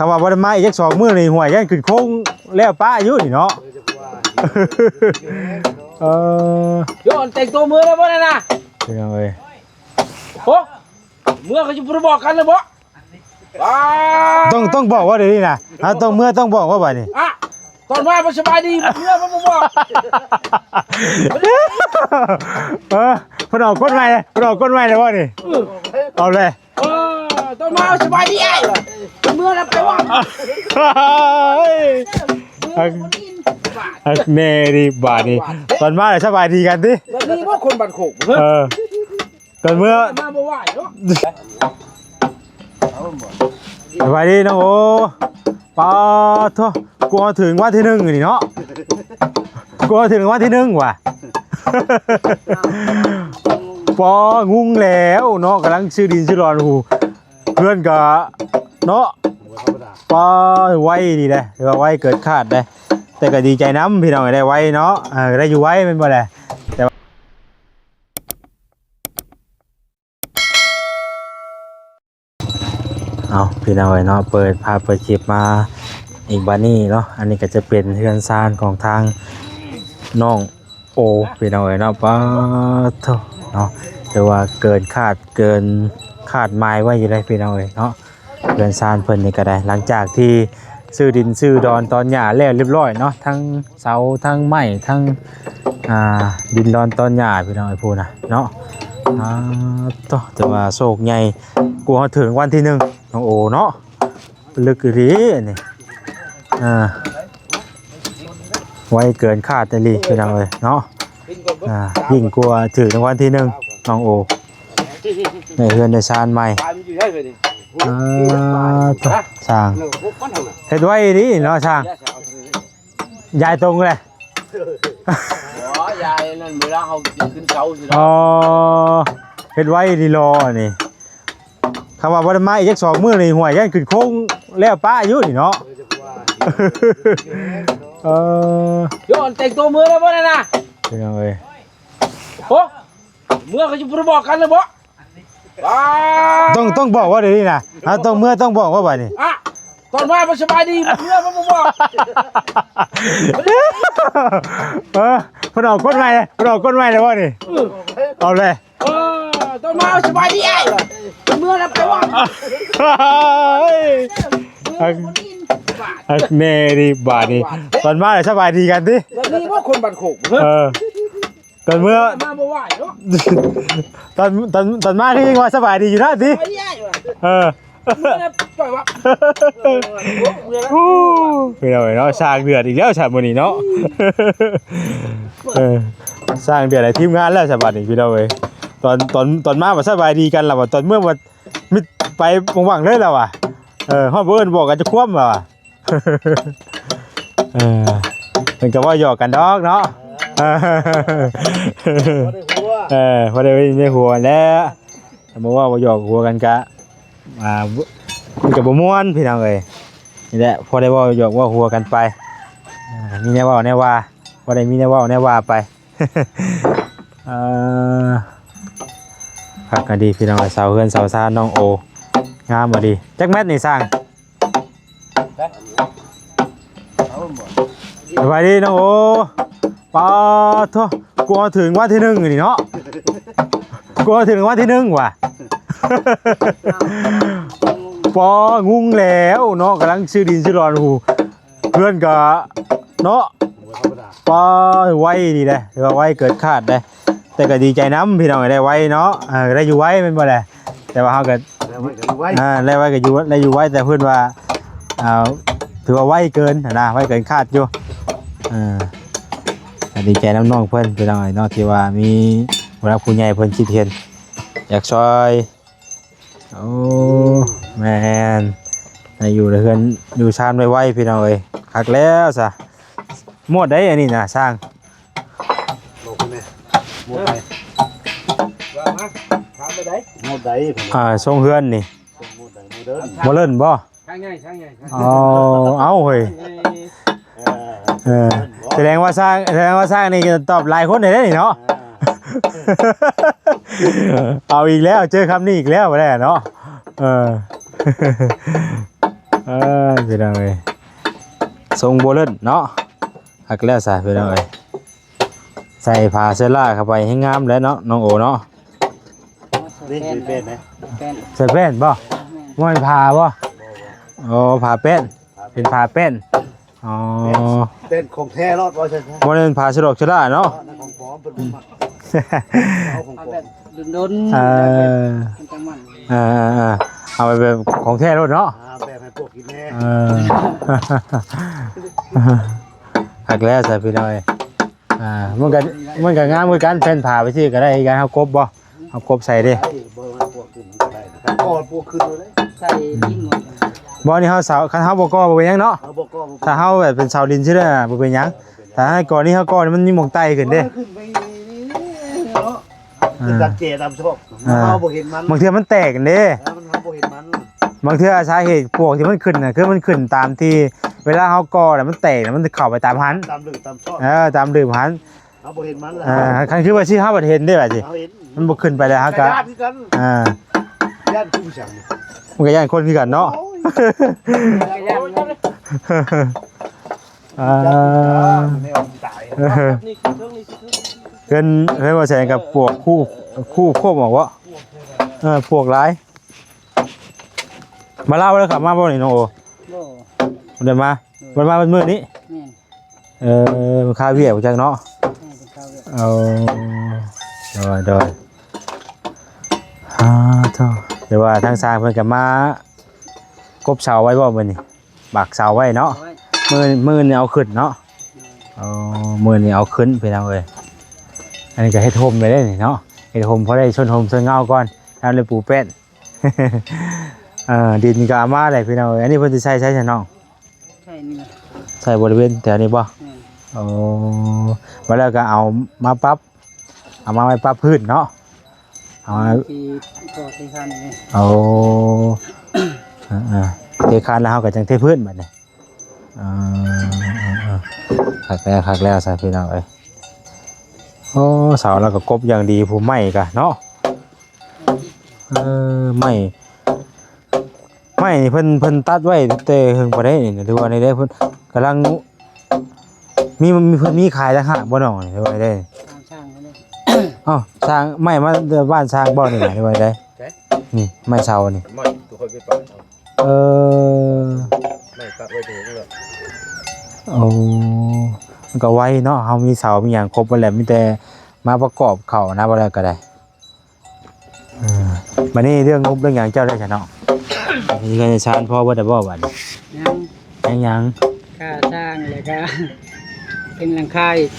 ຄັນວ່າບໍ່ໄດ້ມາອີກຈັກສອງມື້ນີ້ ຫ້ວຍ ຢ້ານຂຶ້ນໂຄ້ງແລ້ວປະຢູ່ນີ້ເນາະ. ເອີ ໂຍ ແຕ່ງຕົວເມືອແລ້ວບໍ່ນັ້ນນະ? ເປັນຫຍັງເອີຍ? ໂອ້ ເມືອເຂົາຊິບໍ່ໄດ້ບອກກັນແລ້ວບໍ່? ຕ້ອງ ຕ້ອງບອກວ່າດຽວນີ້ນະ ເຮົາຕ້ອງເມືອ ຕ້ອງບອກວ່າບາດນີ້. ອະ ຕອນມາບໍ່ສະບາຍດີ ເມືອບໍ່ບອກ. ເອີ ເພິ່ນອອກກົດໃໝ່ ເພິ່ນອອກກົດໃໝ່ແລ້ວບໍ່ນີ້? ເອີ ເອົາແຫຼະ. ເອີ ຕອນມາສະບາຍດີອ້າຍ ເມືອແລ້ວໄປວ່າ ອັກແນ່ດີບາດນີ້. ຕອນມາສະບາຍດີກັນຕິ ແບບນີ້ບໍ່ຄົນບ້ານໂຄກ. ເອີ ຕອນເມືອ ມາບໍ່ໄຫວເນາະ. ສະບາຍດີນ້ອງໂອ. ປາໂທ ກວ່າເຮົາເຖິງວັນທີໜຶ່ງນີ້ເນາະ ກວ່າເຮົາເຖິງວັນທີໜຶ່ງຫວາ. ປາ ງຸງແລ້ວເນາະ ກຳລັງຊື້ດິນຊື້ດອນ ໂອ້ໂຫ ເພື່ອນກະເນາະ ປາ ໄວດີເດ້ ຖືວ່າໄວເກີນຄາດເດ້. ແຕ່ກະດີໃຈນຳພີ່ນ້ອງ ໄດ້ໄວເນາະ ເອີ ໄດ້ຢູ່ໄວແມ່ນບໍ່ແຫຼະ. ແຕ່ວ່າ ເອົາ ພີ່ນ້ອງເອີຍເນາະ ເປີດພາບເປີດຄລິບມາອີກບາດນີ້ເນາະ. ອັນນີ້ກໍຈະເປັນເຮືອນຊານຂອງທາງນ້ອງໂອ ພີ່ນ້ອງເອີຍເນາະ. ປາໂທເນາະ ຖືວ່າເກີນຄາດ ເກີນຄາດໝາຍໄວ້ຢູ່ເດ້ ພີ່ນ້ອງເອີຍເນາະ. ເຮືອນຊານເພິ່ນນີ້ກໍໄດ້ ຫຼັງຈາກທີ່ຊື້ດິນຊື້ດອນຕອນຫຍ້າແລ້ວຮຽບຮ້ອຍເນາະ ທັງເສົາ ທັງໄມ້ ທັງ ອ່າ ດິນດອນຕອນຫຍ້າ ພີ່ນ້ອງເອີຍ ພຸ້ນນະເນາະ. ອ່າ ໂຕ ແຕ່ວ່າໂຊກໃຫຍ່ ກວ່າເຮົາເຖິງວັນທີໜຶ່ງ ນ້ອງໂອເນາະ. ລຶກອີ່ຫຼີອັນນີ້ ອ່າ ໄວເກີນຄາດອີ່ຫຼີ ພີ່ນ້ອງເອີຍເນາະ. ອ່າ ຍິ່ງກວ່າຖືກລາງວັນທີໜຶ່ງ ນ້ອງໂອ ໄດ້ເຮືອນໄດ້ຊານໃໝ່. ອ່າ ໂຕ ຊ່າງເຮັດໄວດີເນາະ ຊ່າງ ຢາຍຕົງເລີຍ. ອໍ ຢາຍນັ້ນ ເວລາເຮົາຂຶ້ນເສົາຊິເນາະ. ອໍ ເຮັດໄວດີຫຼໍ່ນີ້. ຄຳວ່າບໍ່ໄດ້ມາອີກຈັກສອງມື້ນີ້ ຫ້ວຍ ຢ້ານຂຶ້ນໂຄ້ງແລ້ວປະຢູ່ນີ້ເນາະ. ເອີ ໂຍ ແຕ່ງຕົວເມືອແລ້ວບໍ່ນັ້ນນະ? ເປັນຫຍັງເອີຍ? ໂອ້ ເມືອເຂົາຊິບໍ່ໄດ້ບອກກັນແລ້ວບໍ່? ຕ້ອງ ຕ້ອງບອກວ່າດຽວນີ້ນະ ເຮົາຕ້ອງເມືອ ຕ້ອງບອກວ່າບາດນີ້. ອະ ຕອນມາບໍ່ສະບາຍດີ ເມືອບໍ່ບອກ. ເອີ ເພິ່ນອອກກົດໃໝ່ ເພິ່ນອອກກົດໃໝ່ແລ້ວບໍ່ນີ້? ເອີ ເອົາແຫຼະ. ເອີ ຕອນມາສະບາຍດີອ້າຍ ເມືອແລ້ວໄປວ່າ ອັກແນ່ດີບາດນີ້. ຕອນມາສະບາຍດີກັນຕິ ແບບນີ້ບໍ່ຄົນບ້ານໂຄກ. ເອີ ຕອນເມືອ ມາບໍ່ໄຫວເນາະ. ຕອນ ຕອນ ຕອນມາຄືຍັງວ່າສະບາຍດີຢູ່ນະຕິ. ເອີ ໂອ້ ພີ່ນ້ອງເອີຍເນາະ ສ້າງເດືອດອີກແລ້ວຊະມື້ນີ້ເນາະ. ເອີ ສ້າງເດືອດໃຫ້ທີມງານແລ້ວຊະບາດນີ້ ພີ່ນ້ອງເອີຍ. ຕອນ ຕອນ ຕອນມາວ່າສະບາຍດີກັນລະວ່າ ຕອນເມືອວ່າມິດໄປຫວ່າງໆເລີຍລະວ່າ. ເອີ ຮອດບໍ່ເອີ້ນບອກກັນຈັກຄວາມລະວ່າ. ເອີ ເພິ່ນກໍເວົ້າຫຍອກກັນດອກເນາະ. ເອີ ພໍໄດ້ຫົວ ເອີ ພໍໄດ້ໄດ້ຫົວແຫຼະ. ບໍ່ເວົ້າບໍ່ຫຍອກຫົວກັນກະ ອ່າ ມັນກໍບໍ່ມ່ວນ ພີ່ນ້ອງເອີຍ. ນີ້ແຫຼະ ພໍໄດ້ເວົ້າຫຍອກເວົ້າຫົວກັນໄປ ອ່າ ມີແນວເວົ້າແນວວ່າ ພໍໄດ້ມີແນວເວົ້າແນວວ່າໄປ. ເອີ ຄັກອີ່ຫຼີ ພີ່ນ້ອງເອີຍ ເສົາເຮືອນເສົາຊານນ້ອງໂອ ງາມອີ່ຫຼີ. ຈັກແມັດນີ້ຊ່າງ? ສະບາຍດີນ້ອງໂອ. ປາໂທ ກວ່າເຮົາເຖິງວັນທີໜຶ່ງນີ້ເນາະ ກວ່າເຮົາເຖິງວັນທີໜຶ່ງຫວາ. ປາ ງຸງແລ້ວເນາະ ກຳລັງຊື້ດິນຊື້ດອນ ໂອ້ໂຫ ເພື່ອນກະເນາະ ປາ ໄວດີເດ້ ຖືວ່າໄວເກີນຄາດເດ້. ແຕ່ກໍດີໃຈນຳພີ່ນ້ອງ ໄດ້ໄວເນາະ ເອີ ໄດ້ຢູ່ໄວແມ່ນບໍ່ແຫຼະ. ແຕ່ວ່າເຮົາກໍ ໄດ້ໄວກໍຢູ່ໄວ ເອີ ໄດ້ໄວກໍຢູ່ ໄດ້ຢູ່ໄວ ແຕ່ເພິ່ນວ່າ ອ່າ ຖືວ່າໄວເກີນຫັ້ນນະ ໄວເກີນຄາດຢູ່. ເອີ ກໍດີໃຈນຳນ້ອງເພິ່ນພີ່ນ້ອງເນາະ ທີ່ວ່າມີຜູ້ຫຼັກຜູ້ໃຫຍ່ເພິ່ນຄິດເຫັນ ຢາກຊ່ອຍ. ໂອ້ ແມ່ນ ໄດ້ຢູ່ເຮືອນຢູ່ຊານໄວໆ ພີ່ນ້ອງເອີຍ ຄັກແລ້ວຊະ. ໝວດໃດອັນນີ້ນະຊ່າງ? ບອກເພິ່ນແດ່ ໝວດໃດ? ວ່າມາ ຖາມໄປໃດ? ໝວດໃດ? ອ່າ ຊົງເຮືອນນີ້ ໝວດໃດ? ໂມເດີນ ໂມເດີນບໍ່? ຊ່າງໃຫຍ່ ຊ່າງໃຫຍ່ ອໍ ເອົ້າເຮີ້ຍ ເອີ ເອີ ສະແດງວ່າຊ່າງ ສະແດງວ່າຊ່າງນີ້ຕອບຫຼາຍຄົນໄດ້ເດ້ນີ້ເນາະ. ອ່າ ເອົາອີກແລ້ວ ເຈີຄຳນີ້ອີກແລ້ວ ບໍ່ໄດ້ເນາະ. ເອີ ເອີຍ ພີ່ນ້ອງເອີຍ ຊົງບໍ່ເລີດເນາະ. ຄັກແລ້ວຊະພີ່ນ້ອງເອີຍ ໃສ່ຜ້າເຊື້ອລາເຂົ້າໄປແຮງງາມແລ້ວເນາະ ນ້ອງໂອເນາະ. ນີ້ຄືແປ້ນນະ ແປ້ນ ໃສ່ແປ້ນບໍ່? ແມ່ນ ບໍ່ແມ່ນຜ້າບໍ່? ອໍ ຜ້າແປ້ນ ເປັນຜ້າແປ້ນ. ອໍ ແປ້ນຂອງແທ້ໂລດວ່າຊັ້ນຊະ ບໍ່ແມ່ນຜ້າສະດອກສະຫຼາເນາະ ຂອງປອມເພິ່ນບໍ່ມັກ ເອົາຂອງປອມ ເອົາແບບດົນໆ ເອີ ມັນຈັ່ງມັນ ເອີໆໆ ເອົາໄປແບບຂອງແທ້ໂລດເນາະ ອ່າ ແບບໃຫ້ພວກກິນແນ່ ເອີ ຄັກແລ້ວຊະພີ່ນ້ອງເອີຍ. ອ່າ ມັນກໍ ມັນກໍງາມຄືກັນ ແຜ່ນຜ້າໄປຊີ້ກໍໄດ້ຄືກັນ ເຮົາກົບບໍ່? ເຮົາກົບໃສ່ເດ້ ບໍ່ໃຫ້ພວກຂຶ້ນກໍໄດ້ນະ ກໍພວກຂຶ້ນເລີຍ ໃສ່ດິນໝົດ ບໍ່ ນີ້ເຮົາເສົາ ຄັນເຮົາບໍ່ກໍ່ບໍ່ເປັນຫຍັງເນາະ ເຮົາບໍ່ກໍ່ບໍ່ເປັນ ຖ້າເຮົາແບບເປັນເສົາດິນຊື່ນະ ບໍ່ເປັນຫຍັງ ຖ້າໃຫ້ກໍ່ນີ້ ເຮົາກໍ່ນີ້ມັນມີໝ່ອງໄຕ່ຂຶ້ນເດ້ ຂຶ້ນໄປເນາະ ອ່າ ເປັນຕາເຈຕາມຊອກ ອ່າ ເຮົາບໍ່ເຫັນມັນ ບາງເທື່ອມັນແຕກເດ້ ເອີ ມັນ ເຮົາບໍ່ເຫັນມັນ ບາງເທື່ອສາເຫດປວກທີ່ມັນຂຶ້ນນະ ຄືມັນຂຶ້ນຕາມທີ່ເວລາເຮົາກໍ່ແລ້ວມັນແຕກ ມັນຈະເຂົ້າໄປຕາມຫັ້ນ ຕາມຫຼືຕາມຊອກ ເອີ ຕາມຫຼືຫັ້ນ ເຮົາບໍ່ເຫັນມັນລະ ອ່າ ຄັນຄືວ່າຊິເຮົາບັດເຫັນເດ້ບາດນີ້ ເຮົາເຫັນ ມັນບໍ່ຂຶ້ນໄປແລ້ວ ເຮົາກໍຢ້ານຄືກັນ ອ່າ ຢ້ານຄືຫຍັງ ມັນກໍຢ້ານຄົນຄືກັນເນາະ ໂອ້ຍ ອ່າ ເຮືອນ ເຮືອນບໍ່ແສງກັບປວກຄູ່ ຄູ່ຄວບອອກບໍ່? ເອີ ປວກຫຼາຍ ມາລາວແລ້ວ ເຂົ້າມາບໍ່ນີ້ນ້ອງໂອ? ບໍ່ ບໍ່ໄດ້ມາ ບໍ່ໄດ້ມາເບິດມື້ນີ້ ແມ່ນ ເອີ ຄາວຽກຈັກເນາະ ແມ່ນ ເປັນຄາວຽກ ເອົາ ໂດຍ ໂດຍ ອ່າ ໂທ້ ແຕ່ວ່າທາງຊ່າງເພິ່ນກໍມາກົບເສົາໄວ້ບໍ່ມື້ນີ້ ບັກເສົາໄວ້ເນາະ ເສົາໄວ້ ມື້ ມື້ນີ້ເອົາຂຶ້ນເນາະ ແມ່ນ ເອົາ ມື້ນີ້ເອົາຂຶ້ນພີ່ນ້ອງເອີຍ ອັນນີ້ກໍເຮັດຮົ່ມໄວ້ເດ້ນີ້ເນາະ ເຮັດຮົ່ມພໍໄດ້ຊົນຮົ່ມຊົນເງົາກ່ອນ ແລ້ວເລີຍປູແປ້ນ ເອີ ດິນກໍເອົາມາແລ້ວພີ່ນ້ອງເອີຍ ອັນນີ້ເພິ່ນຊິໃສ່ໃສຊະນ້ອງ? ໃສ່ນີ້ ໃສ່ບໍລິເວນແຖວນີ້ບໍ່? ແມ່ນ ໂອ້ ມາແລ້ວກໍເອົາມາປັບ ເອົາມາໄວ້ປັບພື້ນເນາະ ເອົາມາ ທີ່ກໍ່ເທຄານນີ້ ໂອ້ ເອີໆ ເທຄານແລ້ວເຮົາກໍຈັ່ງເທພື້ນບັດນີ້ ເອີໆ ຄັກແລ້ວ ຄັກແລ້ວຊະພີ່ນ້ອງເອີຍ ໂອ້ ເສົາລາວກໍກົບຢ່າງດີ ຜູ້ໄມ້ກະເນາະ ເອີ ໄມ້ ໄມ້ນີ້ເພິ່ນ ເພິ່ນຕັດໄວ້ແຕ່ເຫິງປານໃດນີ້ ຫຼືວ່າໃດເພິ່ນກຳລັງ ມີ ມີ ເພິ່ນມີຂາຍຕ່າງຫາກບໍ່ນ້ອງ ຫຼືວ່າໃດ? ຕາມຊ່າງເພິ່ນເດ້ ເອົ້າ ຊ່າງໄມ້ມາແຕ່ບ້ານຊ່າງບໍ່ນີ້ ຫຼືວ່າໃດ? ໃສ? ນີ້ໄມ້ເສົານີ້ ໄມ້ຕົວຂ້ອຍໄປປາດເອົາ ເອີ ໄມ້ຕັດໄວ້ແຕ່ເຫິງແລ້ວ ໂອ້ ມັນກໍໄວເນາະ ເຮົາມີເສົາມີຫຍັງຄົບໝົດແລ້ວ ມີແຕ່ມາປະກອບເຂົ້ານະ ບໍ່ແລ້ວກໍໄດ້. ເອີ ບັດນີ້ເລື່ອງງົບເລື່ອງຫຍັງເຈົ້າໄດ້ຊະເນາະ? ເຮືອນຊານພໍເບິດແລ້ວບໍ່ບັດນີ້? ຍັງ ຍັງຫຍັງ? ຄ່າສ້າງ ແລ້ວກະເປັນຫຼັງຄາອີກ.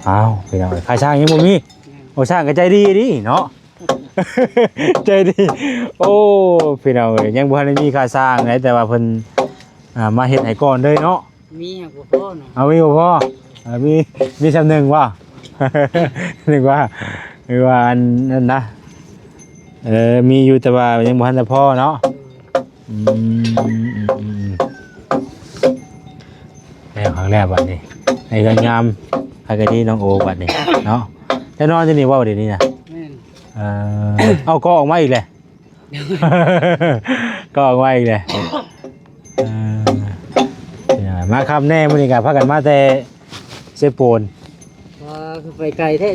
ອ້າວ ພີ່ນ້ອງເອີຍ ຄ່າສ້າງຍັງບໍ່ມີ? ຍັງ. ໂອ້ ຊ່າງກໍໃຈດີດີເນາະ ໃຈດີ. ໂອ້ ພີ່ນ້ອງເອີຍ ຍັງບໍ່ທັນໄດ້ມີຄ່າສ້າງເລີຍ ແຕ່ວ່າເພິ່ນ ອ່າ ມາເຮັດໃຫ້ກ່ອນເລີຍເນາະ. ມີຫຍັງບໍ່ພໍເນາະ ເອົາ ມີບໍ່ພໍ ເອົາ ມີ ມີສ່ຳໜຶ່ງບໍ່? ນຶກວ່າ ນຶກວ່າອັນນັ້ນນະ ເອີ ມີຢູ່ ແຕ່ວ່າຍັງບໍ່ທັນໄດ້ພໍເນາະ. ອືມ ອືມ ແລ້ວ ຄັກແລ້ວບັດນີ້ ໃຫ້ເຮືອນງາມ ໃຫ້ກະດີນ້ອງໂອບັດນີ້ເນາະ. ແລ້ວນອນຢູ່ນີ້ບໍ່ດຽວນີ້ນະ? ແມ່ນ ເອີ ເອົາກໍອອກມາອີກແຫຼະ. ກໍອອກມາອີກແຫຼະ ເອີ ມາຄ່ຳແດ່ ມື້ນີ້ກໍພາກັນມາແຕ່ເຊໂປນ. ວ່າຄືໄປໄກແທ້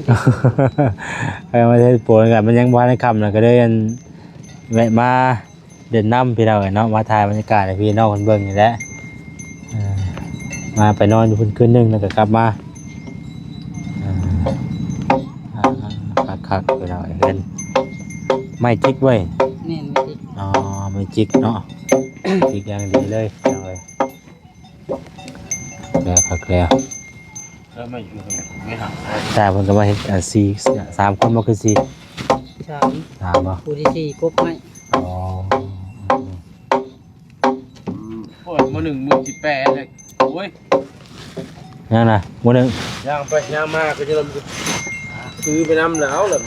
ໄປມາເຊໂປນກໍມັນຍັງບໍ່ທັນຄ່ຳນະ ກໍເລີຍອັນ ແວະມາເດີ່ນນຳພີ່ນ້ອງເອີຍເນາະ ມາຖ່າຍບັນຍາກາດໃຫ້ພີ່ນ້ອງເພິ່ນເບິ່ງນີ້ແຫຼະ. ເອີ ມາໄປນອນຢູ່ພຸ້ນຄືນໜຶ່ງ ແລ້ວກໍກັບມາ. ເອີ ຄັກໆ ພີ່ນ້ອງເອີຍ ເຮືອນໄມ້ຈິກເວີຍ. ແມ່ນ ໄມ້ຈິກ. ອໍ ໄມ້ຈິກເນາະ ຈິກຢ່າງດີເລີຍພີ່ນ້ອງເອີຍ. ແລ້ວ ຄັກແລ້ວ ເອີ ໄມ້ຢູ່ ໄມ້ຫັກ ຕາເພິ່ນກໍມາເຮັດ ອ່າ ສີ່ ສາມຄົນບໍ່ ຄືສີ່? ສາມ ສາມບໍ່? ຜູ້ທີສີ່ກົບໄມ້. ອໍ ອືມ ໂອ້ຍ ມື້ໜຶ່ງມື້ສິບແປດເລີຍ ໂອ້ຍ ຍັງນະ ມື້ໜຶ່ງ ຍ່າງໄປຍ່າງມາກໍຈະລຳຄືໄປນຳແລ້ວລະ.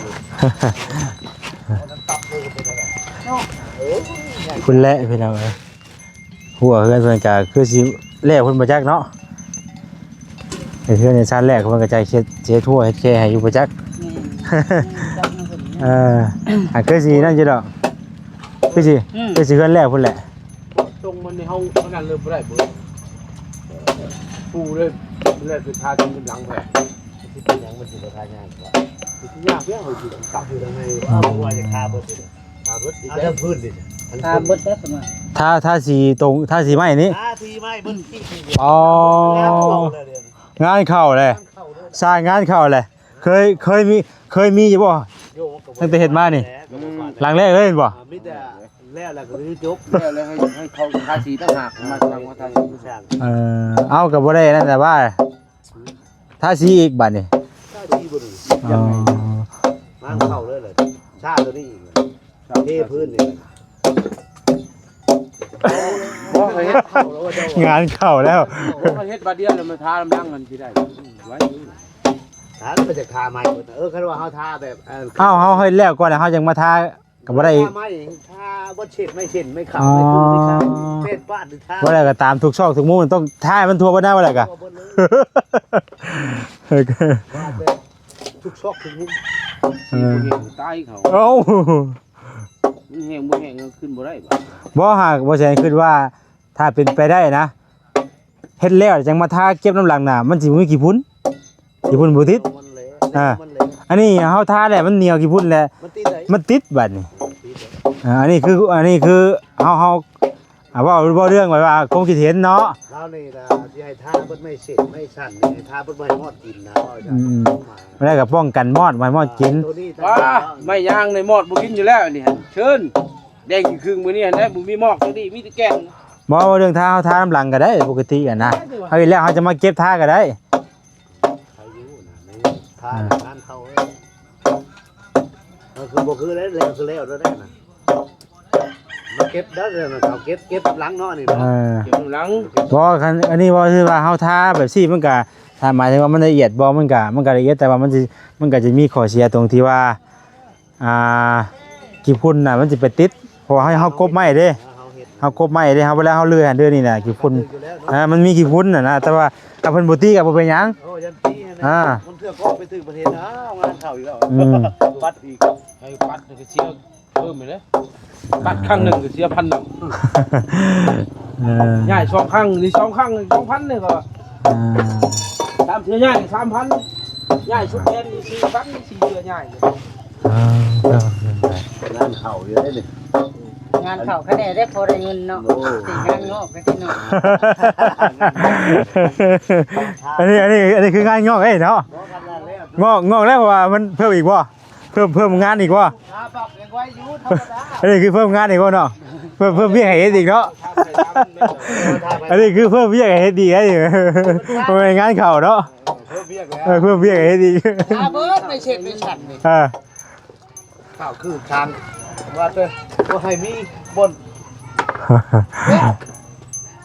ພຸ້ນແຫຼະພີ່ນ້ອງເອີຍ ຫົວເຮືອນເພິ່ນກະຄືຊິແລ້ວພຸ້ນບໍ່ຈັກເນາະ. ເຮັດເຮືອນໃຫ້ຊານແລ້ວ ເພິ່ນກໍຈະເຮັດ ເຮັດຫົວເຮັດແຄໃຫ້ຢູ່ບໍ່ຈັກ. ແມ່ນ ຈັກນຳເພິ່ນ. ເອີ ອັນຄືຊິນັ້ນຢູ່ດອກ ຄືຊິ ອືມ ຄືຊິເຮືອນແລ້ວພຸ້ນແຫຼະ. ຕົງ ມັນໃນເຮົາອັນນັ້ນເລີຍບໍ່ໄດ້ເບີດ ປູເລີຍ ເລີຍໄປທາທີ່ມັນຫຼັງແບບ ຊິເປັນຫຍັງມັນຊິບໍ່ທາຍາກກວ່າ ຊິຍາກແລ້ວເຮົາຊິກັບຢູ່ທາງໃນ ເອົາບໍ່ວ່າຈະທາເບິດເລີຍ ທາເບິດອີກແລ້ວພື້ນນີ້ ທາເບິດແລ້ວເພິ່ນວ່າ ທາ ທາສີຕົງ ທາສີໄມ້ນີ້ ທາສີໄມ້ເບິດທີ່ ອໍ ງານເຂົ້າແຫຼະ ງານເຂົ້າແຫຼະ ສາຍງານເຂົ້າແຫຼະ ເຄີຍ ເຄີຍມີ ເຄີຍມີຢູ່ບໍ່? ຕັ້ງແຕ່ເຮັດມານີ້ ຫຼັງແລກເລີຍແມ່ນບໍ່? ມີແຕ່ແລ້ວ ແລ້ວກໍຄືຈົບ ແລ້ວ ແລ້ວໃຫ້ ໃຫ້ເຂົາທາສີຕ່າງຫາກ ມາສ້າງວ່າທາສີ ເອີ ເອົາ ກໍບໍ່ໄດ້ນັ້ນແຫຼະວ່າ ທາສີອີກບາດນີ້ ທາສີບໍ່ໄດ້ ອໍ ງານເຂົ້າເລີຍແຫຼະ ຊາຕົວນີ້ອີກ ເທພື້ນນີ້ ບໍ່ເຮັດເຂົ້າແລ້ວ ງານເຂົ້າແລ້ວ ບໍ່ເຮັດບາດດຽວແລ້ວມາທານຳຫຼັງມັນຊິໄດ້ ໄວ້ຢູ່ ທາແລ້ວມັນຈະທາໃໝ່ເບິດ ເອີ ຄັນວ່າເຮົາທາແບບ ເອີ ເຮົາ ເຮົາເຮັດແລ້ວກ່ອນ ແລ້ວເຮົາຈັ່ງມາທາກໍບໍ່ໄດ້ອີກ ທາໄມ້ ທາບໍ່ເຊັດ ໄມ້ເຊັດ ໄມ້ຂາວ ອໍ ໄມ້ຂາວ ເຊັດປາດ ທາ ບໍ່ໄດ້ກໍຕາມທຸກຊອກທຸກມຸມ ຕ້ອງທາໃຫ້ມັນທົ່ວເບິດນະ ບໍ່ໄດ້ກໍ ທົ່ວເບິດເລີຍ ວ່າແຕ່ ທຸກຊອກທຸກມຸມ ເອີ ຊິບໍ່ເຫັນຕາຍເຂົາ ເອົ້າ ມັນແຫ້ງບໍ່ແຫ້ງກໍຂຶ້ນບໍ່ໄດ້ບາດ ບໍ່ ຫາກບໍ່ແສນຄິດວ່າ ຖ້າເປັນໄປໄດ້ນະ ເຮັດແລ້ວຈັ່ງມາທາເກັບນຳຫຼັງນະ ມັນຊິບໍ່ມີຂີ້ຝຸ່ນ ຂີ້ຝຸ່ນບໍ່ຕິດ ມັນແຫຼະ ອ່າ ມັນແຫຼະ ອັນນີ້ເຮົາທາແລ້ວມັນໜຽວຂີ້ຝຸ່ນແລ້ວ ມັນຕິດໄດ໋ ມັນຕິດບາດນີ້ ມັນຕິດໄດ໋ ອ່າ ອັນນີ້ຄື ອັນນີ້ຄືເຮົາ ເຮົາ ອ່າ ເວົ້າ ເວົ້າເລື່ອງໄວ້ວ່າຄວາມຄິດເຫັນເນາະ ລາວນີ້ລະຊິໃຫ້ທາເບິດໄມ້ເສັ້ນໄມ້ສັນນີ້ ໃຫ້ທາເບິດບໍ່ໃຫ້ມອດກິນນະ ອືມ ແລ້ວກໍປ້ອງກັນມອດ ບໍ່ໃຫ້ມອດກິນ ອ່າ ຕົວນີ້ ວ້າ ໄມ້ຍາງໃນມອດບໍ່ກິນຢູ່ແລ້ວນີ້ ເຊີນ ແດງຈຶ່ງຄຶງມື້ນີ້ຫັ້ນນະ ບໍ່ມີໝອກຈັກດີ້ ມີແຕ່ແກ່ນ ບໍ່ ເວົ້າເລື່ອງທາ ເຮົາທານຳຫຼັງກໍໄດ້ ປົກກະຕິຫັ້ນນະ ເຮົາເຮັດແລ້ວເຮົາຈະມາເກັບທາກໍໄດ້ ໃຄຢູ່ນະ ໃນທາງ ອ່າ ງານເຂົາ ເອີ ເອີ ຄືບໍ່ຄືແລ້ວ ແລ້ວຄືແລ້ວແລ້ວນະ ມາເກັບໄດ້ແລ້ວນະ ເຂົາເກັບ ເກັບນຳຫຼັງເນາະ ອັນນີ້ເນາະ ເອີ ເກັບນຳຫຼັງ ບໍ່ ຄັນ ອັນນີ້ເວົ້າຄືວ່າເຮົາທາແບບຊີ້ ມັນກະ ຖ້າໝາຍເຖິງວ່າມັນລະອຽດບໍ່ ມັນກະ ມັນກະລະອຽດ ແຕ່ວ່າມັນຊິ ມັນກະຈະມີຂໍ້ເສຍຕົງທີ່ວ່າ ອ່າ ຂີ້ຝຸ່ນນະ ມັນຊິໄປຕິດ ເພາະວ່າເຮົາ ເຮົາກົບໄມ້ເດ້ ເຮົາເຮັດ ເຮົາກົບໄມ້ເດ້ ເຮົາ ເວລາເຮົາເລື່ອຍຫັ້ນເດີ ນີ້ນະ ຂີ້ຝຸ່ນ ມັນຖືກຢູ່ແລ້ວເນາະ ເອີ ມັນມີຂີ້ຝຸ່ນນະນະ ແຕ່ວ່າຖ້າເພິ່ນບໍ່ຕິກໍບໍ່ເປັນຫຍັງ ໂອ້ ຢ້ານຕິຫັ້ນແຫຼະ ອ່າ ມັນເທື່ອກໍໄປຖືກປະເທດ ອ້າວ ງານເຂົ້າອີກແລ້ວ ອືມ ປັດອີກ ໃຫ້ປັດກໍເສຍເພີ່ມອີກເດ້ ຕັດຄັ້ງໜຶ່ງກໍເສຍພັນໜຶ່ງ ເອີ ຍ້າຍສອງຄັ້ງ ນີ້ສອງຄັ້ງສອງພັນເດ້ ເຂົາວ່າ ອ່າ ສາມເທື່ອຍ້າຍສາມພັນ ຍ້າຍຊຸດແດນນີ້ສີ່ພັນ ສີ່ເທື່ອຍ້າຍ ອ່າ ງານເຂົ້າຢູ່ເດ້ນີ້ ງານເຂົ້າຄະແນນໄດ້ພໍໄດ້ເງິນເນາະ ໂອ້ ຊິງານງອກກໍຊິເນາະ ອັນນີ້ ອັນນີ້ ອັນນີ້ຄືງານງອກເດ້ເນາະ ງອກ ງອກແລ້ວ ເພາະວ່າມັນເພີ່ມອີກບໍ່? ເພີ່ມ ເພີ່ມງານອີກບໍ່? ອ່າ ບັກຍັງໄວຢູ່ ທຳມະດາ ອັນນີ້ຄືເພີ່ມງານອີກບໍ່ເນາະ? ເພີ່ມ ເພີ່ມວຽກໃຫ້ເຮັດອີກເນາະ? ອັນນີ້ຄືເພີ່ມວຽກໃຫ້ເຮັດອີກ ອັນນີ້ບໍ່ແມ່ນງານເຂົ້າເນາະ? ເພີ່ມວຽກແລ້ວ ເອີ ເພີ່ມວຽກໃຫ້ເຮັດອີກ ຖ້າເບິ່ງໄປເຊັດໄປສັນນີ້ ເອີ ຂ່າວຄືທາງ ວ່າແຕ່ບໍ່ໃຫ້ມີບ່ອນ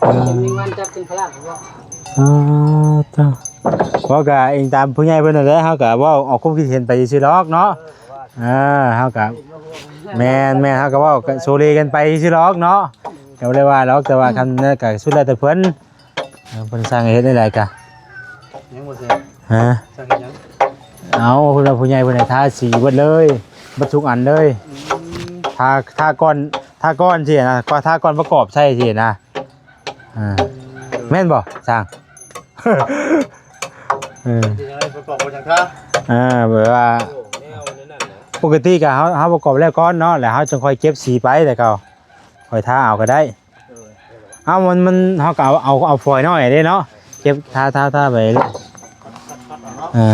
ເອີ ມີງານຈັດເປັນພະລາດບໍ່? ອໍ ເຈົ້າ ເວົ້າກະອີງຕາມຜູ້ໃຫຍ່ເພິ່ນນັ້ນແຫຼະ ເຮົາກະເວົ້າອອກຄວາມຄິດເຫັນໄປຊື່ໆດອກເນາະ ເອີ ເຮົາກະ ແມ່ນໆ ເຮົາກະເວົ້າກະໂຊເລກັນໄປຊື່ໆດອກເນາະ ກະບໍ່ໄດ້ວ່າດອກ ແຕ່ວ່າຄັນນັ້ນກະສຸດແລ້ວແຕ່ເພິ່ນ ເອີ ເພິ່ນສັ່ງໃຫ້ເຮັດແນວໃດກະ ຍັງບໍ່ເສັດ ຮະ ສັ່ງເຮັດຫຍັງ? ເອົາ ເພິ່ນວ່າຜູ້ໃຫຍ່ເພິ່ນໃຫ້ທາສີເບິດເລີຍ ເບິດທຸກອັນເລີຍ ອືມ ທາ ທາກ່ອນ ທາກ່ອນຊີ້ນະ ກວ່າທາກ່ອນປະກອບໃສ່ຊີ້ນະ ອ່າ ແມ່ນບໍ່ຊ່າງ? ເອີ ປະກອບບໍ່ຈັ່ງທາ ອ່າ ແບບວ່າ ໂອ້ ແນວນັ້ນແຫຼະ ປົກກະຕິກະເຮົາ ເຮົາປະກອບແລ້ວກ່ອນເນາະ ແລ້ວເຮົາຈຶ່ງຄ່ອຍເກັບສີໄປ ແລ້ວກໍຄ່ອຍທາເອົາກໍໄດ້ ເອົາ ມັນ ມັນ ເຮົາກໍເອົາ ເອົາ ເອົາຟອຍນ້ອຍເດ້ເນາະ ເກັບທາ ທາ ທາໄປເລີຍ ເອີ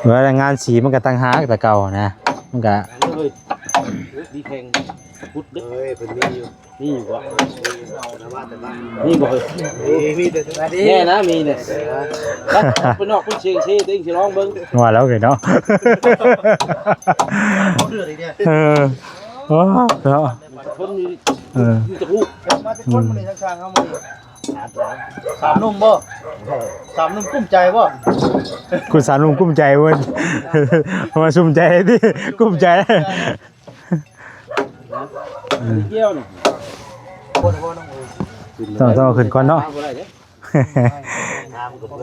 ເວລາງານສີມັນກໍຕ່າງຫາກແຕ່ເກົ່ານະ ມັນກໍ ເອີຍ ດີແຂງ ພຸດເດ້ ເອີຍ ເພິ່ນມີຢູ່ ມີຢູ່ບໍ່? ມີບໍ່ເຮີ້ຍ? ມີ ມີແຕ່ສະບາຍດີ ແນ່ນະ ມີແນ່ ໄປນອກເພິ່ນເຊັງເຊ ຕົວເອງຊິລອງເບິ່ງ ວ່າແລ້ວເນາະ ເອີ ໂອ້ ເນາະ ຄົນມີ ເອີ ມີຈັກລູກ ມາແຕ່ຄົນມື້ນີ້ ຊ່າງໆ ເຮົາມື້ນີ້ ສາມໜຸ່ມບໍ່? ສາມໜຸ່ມກຸ້ມໃຈບໍ່? ຄຸນສາມໜຸ່ມກຸ້ມໃຈເວີ້ຍ ວ່າສຸ້ມໃຈຕິ ກຸ້ມໃຈ ກ່ຽວນີ້ ຕ້ອງ ຕ້ອງເອົາຂຶ້ນກ່ອນເນາະ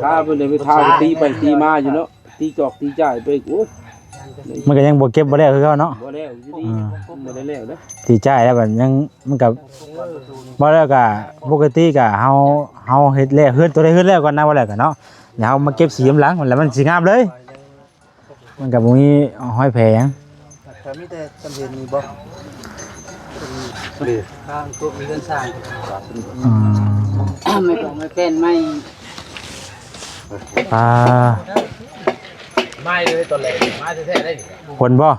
ຖ້າເພິ່ນໄດ້ໄປທ່າ ຕີໄປຕີມາຢູ່ເນາະ ຕີຈອກຕີຈ່າຍໄປ ໂອ້ ມັນກໍຍັງບໍ່ເກັບບໍ່ແລ້ວຄືເກົ່າເນາະ. ບໍ່ແລ້ວຢູ່ດີ ອ່າ ບໍ່ໄດ້ແລ້ວເດ້. ທີ່ຈ່າຍແລ້ວບັດຍັງ ມັນກໍບໍ່ແລ້ວ ກໍປົກກະຕິກໍເຮົາ ເຮົາເຮັດແລ້ວ ເຮືອນຕົວໃດເຮືອນແລ້ວກ່ອນນະ ບໍ່ແລ້ວກໍເນາະ ແລ້ວເຮົາມາເກັບສີນຳຫຼັງ ແລ້ວມັນຊິງາມເລີຍ. ມັນກໍບໍ່ມີຮອຍແຜຫຍັງ ກໍມີແຕ່ຈຳເຫັນນີ້ບໍ່? ນີ້ ທາງພວກມີເຮືອນສ້າງ ອືມ ໄມ້ກອງໄມ້ແປ້ນໄມ້ ອ່າ ໄມ້ເລີຍ ຕອນແລກມາແທ້ໆ ໄດ້ນີ້ ຝົນບໍ່?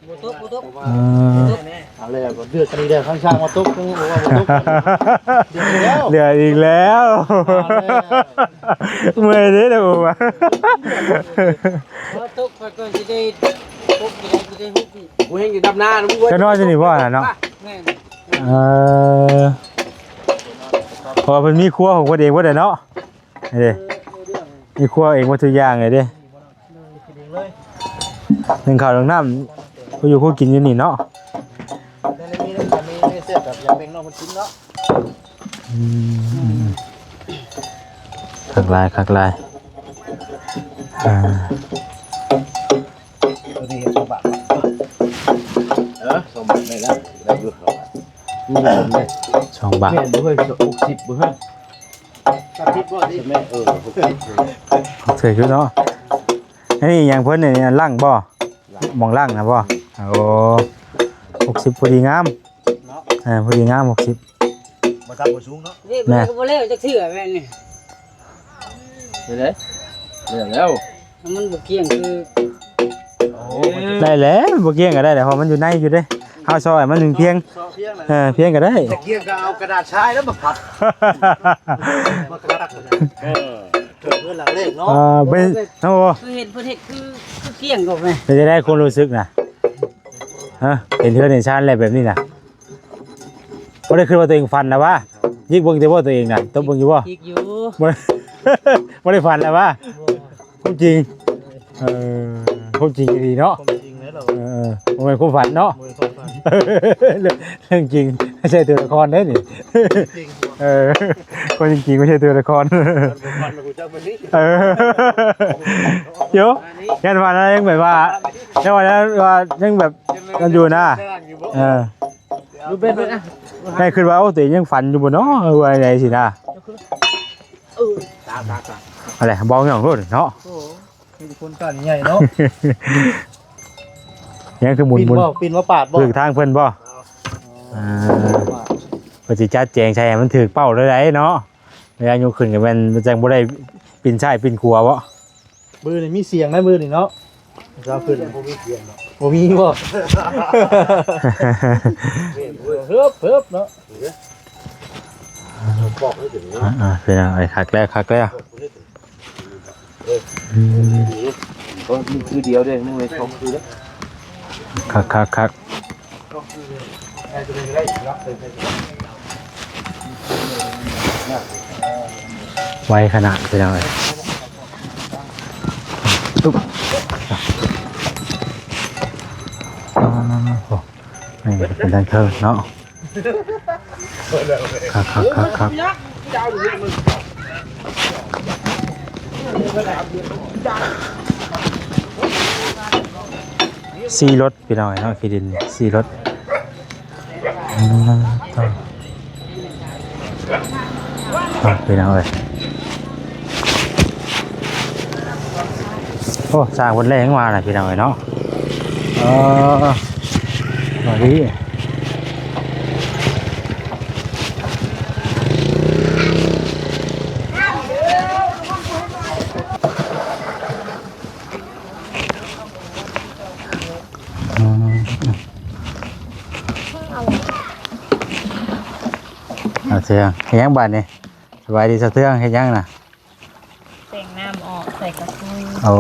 ບໍ່ຕົກ ບໍ່ຕົກ ເອີ ເອົາແລ້ວ ເດືອດກັນອີກແລ້ວ ທັງຊ່າງວ່າຕົກ ທັງວ່າບໍ່ຕົກ ເດືອດອີກແລ້ວ ເດືອດອີກແລ້ວ ເອົາແລ້ວ ເມື່ອຍເດ້ ເດ້ບໍ່ວ່າ ບໍ່ຕົກ ຂ້ອຍກໍຊິໄດ້ ຕົກ ຊິໄດ້ ຊິໄດ້ຮຸບອີກ ກູແຮ່ງຊິດຳນານະ ມຶງ ຈະນອນຢູ່ນີ້ບໍ່ນະເນາະ? ແມ່ນ ເອີ ເພາະວ່າເພິ່ນມີຄົວຂອງເພິ່ນເອງເບິດແຫຼະເນາະ ນີ້ເດ້ ມີຄົວເອງເບິດທຸກຢ່າງເລີຍເດ້. ໜຶ່ງເຂົ້າໜຶ່ງນ້ຳ ຜູ້ຢູ່ຜູ້ກິນຢູ່ນີ້ເນາະ ອືມ ຄັກຫຼາຍ ຄັກຫຼາຍ ອ່າ ຕົວນີ້ເຮັດສອງບາດ ເອີ ສອງບາດໄດ້ແລ້ວ ໄດ້ຢູ່ ສອງບາດ ມີເງິນເດ້ ສອງບາດ ແມ່ນບໍ່ເຮີ້ຍ ຫົກສິບບໍ່ເຮີ້ຍ? ສາມສິບບໍ່ນີ້ ແມ່ນ ເອີ ຫົກສິບ ຖືກຢູ່ເນາະ. ອັນນີ້ຫຍັງເພິ່ນນີ້ ລັງບໍ່? ລັງ ໝ່ອງລັງນະບໍ່? ໂອ້ ຫົກສິບ ພໍດີງາມເນາະ ເອີ ພໍດີງາມ ຫົກສິບ ບໍ່ຕ່ຳບໍ່ສູງເນາະ ແມ່ນ ກໍບໍ່ແລ້ວຈັກເທື່ອແມ່ນນີ້ ເຮັດໄດ້ ແລ້ວ ແລ້ວ ມັນບໍ່ກ້ຽງຄື ໂອ້ ໄດ້ແລ້ວ ບໍ່ກ້ຽງກໍໄດ້ແຫຼະ ເພາະມັນຢູ່ໃນຢູ່ເດ້ ເຮົາຊອຍມັນພຽງ ເຊາະພຽງນະ ເອີ ພຽງກໍໄດ້ ຈະກ້ຽງກໍເອົາກະດາດຊາຍແລ້ວມາພັດ ມາຄັດ ເອີ ເຖິງເຮືອນຫຼັງແລກເນາະ ເອີ ເປັນ ໂອ້ ຄືເຫັນເພິ່ນເຮັດຄື ຄືກ້ຽງກໍແມ່ນ ເປັນຈັ່ງໃດຄວາມຮູ້ສຶກນະ? ຮະ ເຫັນເຮືອນເຫັນຊານແລ້ວແບບນີ້ນະ ບໍ່ໄດ້ຄິດວ່າຕົວເອງຝັນນະຫວາ? ຍິກເບິ່ງແຕ່ບໍ່ຕົວເອງນະ ຕົບເບິ່ງຢູ່ບໍ່? ຍິກຢູ່ ບໍ່ ບໍ່ໄດ້ຝັນນະຫວາ? ບໍ່ ຄວາມຈິງ ເອີ ຄວາມຈິງອີ່ຫຼີເນາະ ຄວາມຈິງແລ້ວ ເອີ ບໍ່ແມ່ນຄວາມຝັນເນາະ ບໍ່ແມ່ນຄວາມຝັນ ເລື່ອງ ເລື່ອງຈິງ ບໍ່ໃຊ່ຕົວລະຄອນເດ້ນີ້ ຈິງ ເອີ ຄວາມຈິງບໍ່ໃຊ່ຕົວລະຄອນ ເອີ ໂຢ ຢ້ານວ່ານະ ຍັງແບບວ່າ ແຕ່ວ່າ ວ່າຍັງແບບນັ້ນຢູ່ນະ ເອີ ແມ່ຄິດວ່າ ໂອ້ ຕົວເອງຍັງຝັນຢູ່ບໍ່ເນາະ ວ່າຈັ່ງໃດຊີ້ນະ ເອີ ຕາ ຕາ ຕາ ອັນໃດ ເບົາຫຍັງໂລດເນາະ ໂອ້ ມີແຕ່ຄົນກ້ານໃຫຍ່ເນາະ ຍັງຄືໝຸນ ປິ່ນບໍ່ ປິ່ນມາປາດບໍ່ ຖືກທາງເພິ່ນບໍ່ ອ່າ ເພິ່ນຊິຈັດແຈງໃສ່ໃຫ້ມັນຖືກເປົ້າເລີຍເນາະ ເວລາຍົກຂຶ້ນກໍແມ່ນ ມັນຈັ່ງບໍ່ໄດ້ປິ່ນຊ້າຍປິ່ນຂວາເບາະ ມືນີ້ມີສຽງນະ ມືນີ້ເນາະ ເຈົ້າຂຶ້ນ ບໍ່ມີສຽງເນາະ ບໍ່ມີບໍ່ ເຮີບ ເຮີບເນາະ ບອກໃຫ້ເຖິງເນາະ ອ່າ ອ່າ ພີ່ນ້ອງເອີຍ ຄັກແລ້ວ ຄັກແລ້ວ ອືມ ກໍຄືດຽວເດ້ ມື້ນີ້ສອງຄືເດ້ ຄັກໆໆ ໄວຂະໜາດ ພີ່ນ້ອງເອີຍ ອ່າ ໂອ້ ນີ້ເປັນທາງເທິງເນາະ ຄັກໆໆໆ ສີ່ລົດ ພີ່ນ້ອງເນາະ ຂີ້ດິນສີ່ລົດ ອ່າ ພີ່ນ້ອງເອີຍ ໂອ້ ຊ່າງເພິ່ນແລ່ງມານະ ພີ່ນ້ອງເອີຍເນາະ ເອີ ມາດີ ອືມ ເອົາເທື່ອງ ເຮັດຫຍັງບາດນີ້? ສະບາຍດີສາວເທື່ອງ ເຮັດຫຍັງນະ? ແຕ່ງນ້ຳອອກໃສ່ກະພຸ້ຍ ໂອ້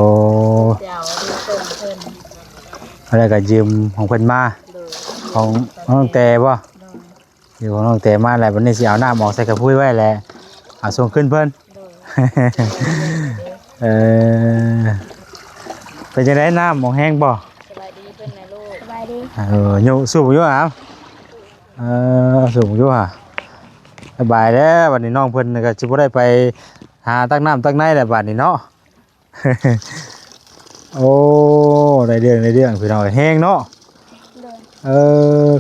ເຈົ້າ ດີເພິ່ນ ເພິ່ນ ແລ້ວກໍຢືມຂອງເພິ່ນມາ ໂດຍ ຂອງນ້ອງແຕບໍ່? ໂດຍ ຢູ່ຂອງນ້ອງແຕມາແລ້ວ ບັດນີ້ຊິເອົານ້ຳອອກໃສ່ກະພຸ້ຍໄວ້ແລ້ວ ເອົາສົ່ງຄືນເພິ່ນ ໂດຍ ເອີ ເປັນຈັ່ງໃດ ນ້ຳອອກແຮງບໍ່? ສະບາຍດີເພິ່ນນະລູກ ສະບາຍດີ ເອີ ຢູ່ ສູບຢູ່ຫາ ເອີ ສູບຢູ່ຫາ ສະບາຍແລ້ວ ບັດນີ້ນ້ອງເພິ່ນກໍຊິບໍ່ໄດ້ໄປຫາຕັກນ້ຳຕັກໃນແລ້ວ ບັດນີ້ເນາະ ໂອ້ ບໍ່ໄດ້ເລື່ອງ ໄດ້ເລື່ອງ ພີ່ນ້ອງເອີຍ ແຮງເນາະ. ໂດຍ ເອີ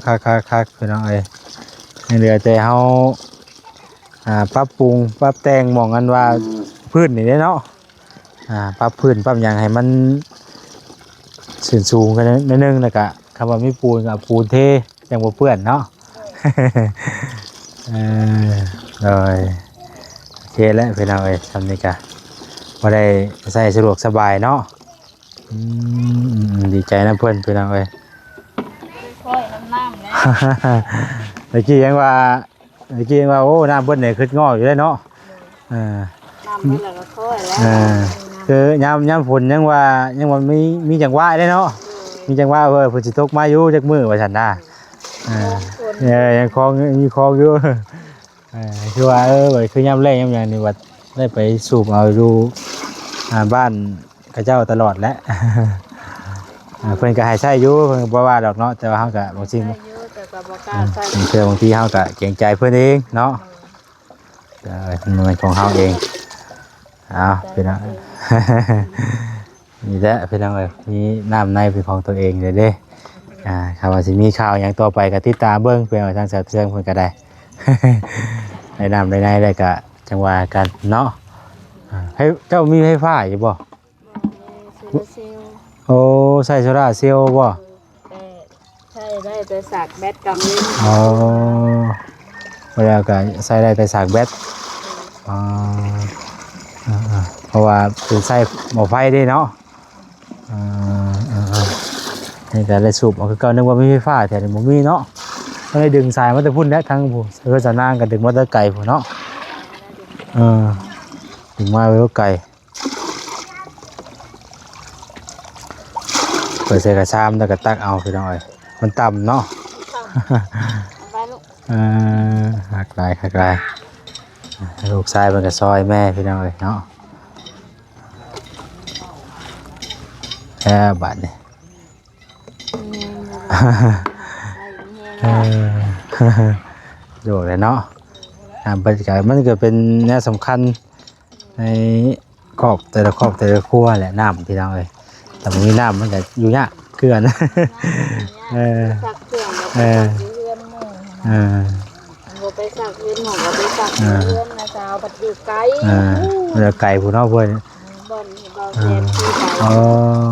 ຄັກໆໆ ພີ່ນ້ອງເອີຍ ຍັງເຫຼືອແຕ່ເຮົາ ອ່າ ປັບປຸງປັບແຕ່ງໝ່ອງອັນວ່າ ອືມ ພື້ນນີ້ເດ້ເນາະ. ອ່າ ປັບພື້ນປັບຫຍັງໃຫ້ມັນສູງໆກັນໜ້ອຍໜຶ່ງ ແລ້ວກະ ຄຳວ່າມີປູນກໍເອົາປູນເທ ຈັ່ງບໍ່ເປື້ອນເນາະ. ເອີ ໂດຍ ໂອເຄແຫຼະພີ່ນ້ອງເອີຍ ຊ່ຳນີ້ກະພໍໄດ້ໃຊ້ສະດວກສະບາຍເນາະ. ອືມ ດີໃຈນຳເພິ່ນພີ່ນ້ອງເອີຍ. ຄ່ອຍນ້ຳ ນ້ຳແຫຼະ ຕະກີ້ຍັງວ່າ ຕະກີ້ຍັງວ່າ ໂອ້ ນ້ຳເພິ່ນນີ້ຄຶດງໍ້ຢູ່ເດ້ເນາະ. ເອີ ນ້ຳເພິ່ນລະກໍຄ່ອຍແລ້ວ ເອີ ຄືຍາມ ຍາມຝົນຍັງວ່າ ຍັງວ່າມີ ມີຈັງຫວະເດ້ເນາະ. ເອີ ມີຈັງຫວະ ເອີ ເພິ່ນຊິຕົກມາຢູ່ຈັກມື້ວ່າຊັ້ນນະ. ເອີ ເອີ ຍັງຄອງ ມີຄອງຢູ່. ເອີ ຄືວ່າ ເອີ ຄືຍາມແລ້ງຍາມຫຍັງນີ້ວ່າໄດ້ໄປສູບເອົາຢູ່ ອ່າ ບ້ານເຂົາເຈົ້າຕະຫຼອດແຫຼະ. ເອີ ເພິ່ນກໍໃຫ້ໃຊ້ຢູ່ ເພິ່ນກໍບໍ່ວ່າດອກເນາະ ແຕ່ວ່າເຮົາກໍບາງສິ່ງ ໃຊ້ຢູ່ ແຕ່ກໍບໍ່ກ້າໃຊ້ ບາງເທື່ອບາງທີເຮົາກໍເກງໃຈເພິ່ນເອງເນາະ. ເອີ ເອີ ມັນຂອງເຮົາເອງ. ເອົາ ເອີ ພີ່ນ້ອງ ນີ້ແຫຼະພີ່ນ້ອງເອີຍ ມີນ້ຳໃນເປັນຂອງຕົວເອງເລີຍເດ້. ອ່າ ຖ້າວ່າຊິມີຂ່າວຫຍັງຕໍ່ໄປກໍຕິດຕາມເບິ່ງ ເພື່ອວ່າທາງສາວເທືອງເພິ່ນກໍໄດ້ ໄດ້ນ້ຳໄດ້ໃນແລ້ວກໍຈັ່ງວ່າກັນເນາະ. ອ່າ ໃຫ້ເຈົ້າມີໄຟຟ້າຢູ່ບໍ່? ບໍ່ ມີໂຊລາເຊວ. ໂອ້ ໃຊ້ໂຊລາເຊວບໍ່? ແຕ່ໃຊ້ໄດ້ແຕ່ສາກແບັດກາງເວັນ. ອໍ ແລ້ວກໍໃຊ້ໄດ້ແຕ່ສາກແບັດ. ອໍ ເອີ ເພາະວ່າເປັນໃຊ້ໝໍ້ໄຟເດ້ເນາະ. ເອີ ເອີ ເອີ ນີ້ກໍໄດ້ສູບເອົາຄືເກົ່າ ນຶກວ່າມີໄຟຟ້າແຖວນີ້ ບໍ່ມີເນາະ. ຕ້ອງໄດ້ດຶງສາຍມາແຕ່ພຸ້ນແຫຼະ ທາງຜູ້ເຮືອນສາວນາງກໍດຶງມາແຕ່ໄກພຸ້ນເນາະ. ເອີ ດຶງມາແຕ່ໄກ ເປີດໃສ່ກະຊາມແລ້ວກໍຕັກເອົາ ພີ່ນ້ອງເອີຍ ມັນຕ່ຳເນາະ. ເອົາໄປລູກ ເອີ ຄັກຫຼາຍ ຄັກຫຼາຍ. ລູກຊາຍເພິ່ນກໍຊ່ອຍແມ່ ພີ່ນ້ອງເອີຍເນາະ. ແລ້ວບາດນີ້ ແມ່ນແລ້ວ ເອີ ໂດດເລີຍເນາະ. ອ່າ ບັນຍາກາດມັນກໍເປັນແນວສຳຄັນໃນຄອບ ແຕ່ລະຄອບແຕ່ລະຄົວແຫຼະ ນ້ຳ ພີ່ນ້ອງເອີຍ. ຖ້າບໍ່ມີນ້ຳມັນກໍຢູ່ຍາກຄືກັນ. ເອີ ຊັກເຄື່ອງກໍໄປ ເອີ ຊັກຢູ່ເຮືອນໝູ່ຫັ້ນນະ. ເອີ ບໍ່ໄປຊັກເຮືອນໝູ່ກໍໄປຊັກ ເອີ ຢູ່ເຮືອນນ້າສາວ ພັດຢູ່ໄກ. ເອີ ມັນກໍໄກພຸ້ນເນາະ ເພິ່ນ ບ່ອນທີ່ເບົາແຊນ ເອີ ຄືໄກ. ອໍ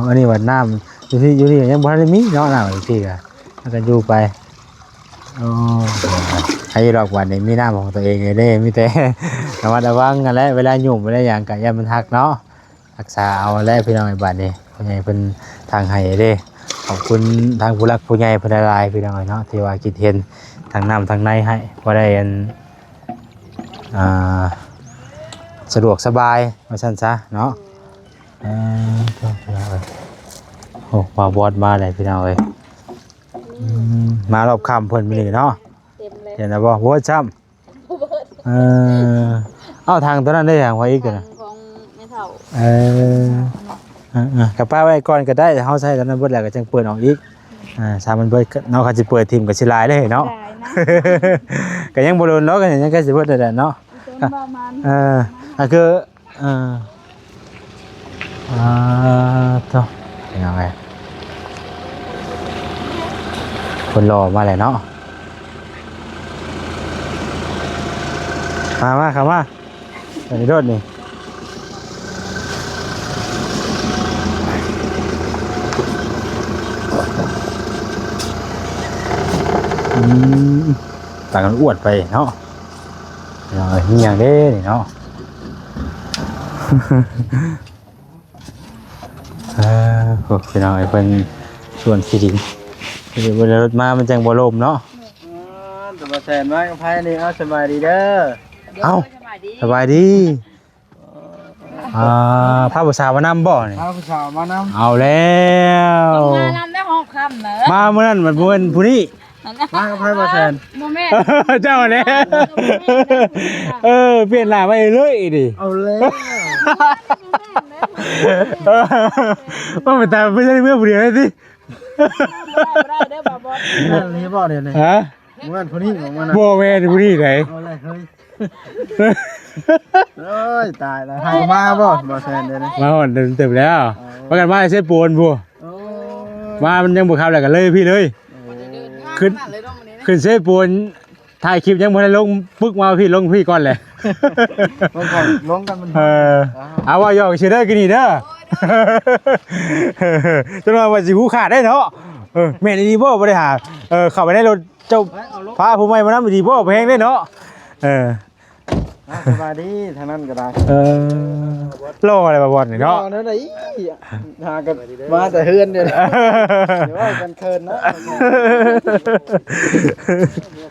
ອັນນີ້ວ່ານ້ຳຢູ່ທີ່ ຢູ່ນີ້ກໍຍັງບໍ່ທັນໄດ້ມີເນາະ ນ້ຳຢູ່ທີ່ກໍ ມັນກໍຢູ່ໄປ. ໂອ້ ໃຫ້ດອກ ບາດນີ້ມີນ້ຳຂອງຕົວເອງເລີຍເດ້. ມີແຕ່ລະມັດລະວັງຫັ້ນແຫຼະ ເວລາຫຍຸ້ມເວລາຫຍັງກໍຢ່າມັນຫັກເນາະ. ຮັກສາເອົາແຫຼະພີ່ນ້ອງເອີຍ. ບາດນີ້ຜູ້ໃຫຍ່ເພິ່ນທັງໃຫ້ເດ້. ຂອບຄຸນທາງຜູ້ຫຼັກຜູ້ໃຫຍ່ເພິ່ນຫຼາຍໆ ພີ່ນ້ອງເອີຍເນາະ ທີ່ວ່າຄິດເຫັນທັງນ້ຳທັງໃນໃຫ້ ພໍໄດ້ອັນ ອ່າ ສະດວກສະບາຍວ່າຊັ້ນຊະເນາະ. ເອີ ໂອ້ ມາບອດມາແລ້ວ ພີ່ນ້ອງເອີຍ. ອືມ ມາຮອບຄ່ຳເພິ່ນມື້ນີ້ເນາະ. ເຕັມເລີຍ ເຫັນແລ້ວບໍ່? ບໍ່ເບິດຊ້ຳ. ບໍ່ເບິດ. ເອີ ເອົາ ຖັງຕົວນັ້ນໄດ້ຫຍັງໄວ້ອີກນະ? ຂອງແມ່ເຖົ້າ. ເອີ ເອີໆ ກໍປະໄວ້ກ່ອນກໍໄດ້ ເຮົາໃຊ້ຕົວນັ້ນເບິດແລ້ວກໍຈັ່ງເປີດອອກອີກ. ອ່າ ຖ້າມັນເບິດເນາະ ຄັນຊິເປີດຖິ້ມກໍຊິຫຼາຍເດ້ເນາະ. ຫຼາຍນະ ກໍຍັງບໍ່ດົນດອກ ກໍຍັງໃກ້ຊິເບິດແລ້ວເນາະ. ເອີ ກໍຄື ອ່າ ອ່າ ໂທ້ ເປັນຫຍັງໄງ ຄົນຫຼໍ່ມາແລ້ວເນາະ. ມາ ມາ ເຂົ້າມາ ໄປໂດດນີ້. ອືມ ຕາກັນອວດໄປເນາະ. ເອີ ມີຫຍັງເດ້ນີ້ເນາະ. ເອີ ໂອ້ ພີ່ນ້ອງເອີຍ ເພິ່ນສວນຂີ້ດິນ ເວລາລົດມາມັນຈັ່ງບໍ່ລົມເນາະ. ເອີ ແຕ່ວ່າແຊນມາກັບໃຜນີ້? ເອົາ ສະບາຍດີເດີ. ເອົ້າ ສະບາຍດີ ສະບາຍດີ. ອ່າ ພາຜູ້ສາວມານຳບໍ່ນີ້? ພາຜູ້ສາວມານຳ. ເອົາແລ້ວ ມານຳໄດ້ຮອບຄ່ຳນະ. ມາມື້ນັ້ນມັນບໍ່ແມ່ນຜູ້ນີ້. ມາກັບໃຜບໍ່ແຊນ? ບໍ່ແມ່ນ ເຈົ້າແຫຼະ. ເອີ ປ່ຽນໜ້າໄປເລີຍນີ້. ເອົາແລ້ວ ເອີ ວ່າໄປຕາມໄປໃຊ້ເມືອຜູ້ດຽວໄດ້ຕິ. ບໍ່ໄດ້ ບໍ່ໄດ້ເດີບ່າວບອດ. ແມ່ນນີ້ບໍ່ດຽວນີ້? ຮະ? ແມ່ນຜູ້ນີ້ບໍ່? ບໍ່ແມ່ນຜູ້ນີ້ໃດ. ເອົາແລ້ວເຮີ້ຍ. ໂອ້ຍ ຕາຍແລ້ວ ໃຫ້ມາບໍ່ ບໍ່ແຊນດຽວນີ້? ມາຮອດເຕີບແລ້ວ. ເອີ ພາກັນມາເຊໂປນພຸ້ນ. ໂອ້ ວ່າມັນຍັງບໍ່ຂັບ ແລ້ວກໍເລີຍພີ່ເລີຍ ຂຶ້ນ ຂຶ້ນເຊໂປນ ถ่ายคลิปยังบ่ทันลง ปึ๊กมาพี่ ลงพี่ก่อนแหละ ลงก่อน ลงก่อน มัน เออ เอา เอาว่าหยอกซื่อเด้อ กินนี่เด้อ จังว่าว่าสิหูขาดได้เนาะ เออ แม่นอีหลีบ่ บ่ได้หา เออ เข้าไปในรถ เจ้า ไป เอาลง พาผู้ใหม่มานำอีหลีบ่ บ่แฮงเด้เนาะ เออ อ่ะ สบายดี ทางนั้นก็ได้ เออ รออะไรบ่บอลนี่เนาะ รอแนวใด๋ หากันมาแต่เฮือนเดียว เดี๋ยวว่ากันเคินนะ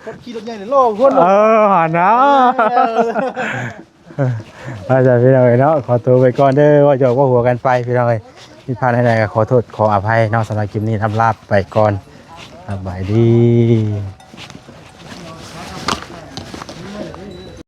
คนขี่รถใหญ่นี่รอคน เออ หั่นนะ เออ อาจารย์พี่น้องเอ้ยเนาะ ขอตัวไปก่อนเด้อ ว่าหยอกว่าหัวกันไปพี่น้องเอ้ย ผิดพลาดใดๆ ก็ขอโทษขออภัยเนาะ สำหรับคลิปนี้ลำลาไปก่อน สบายดี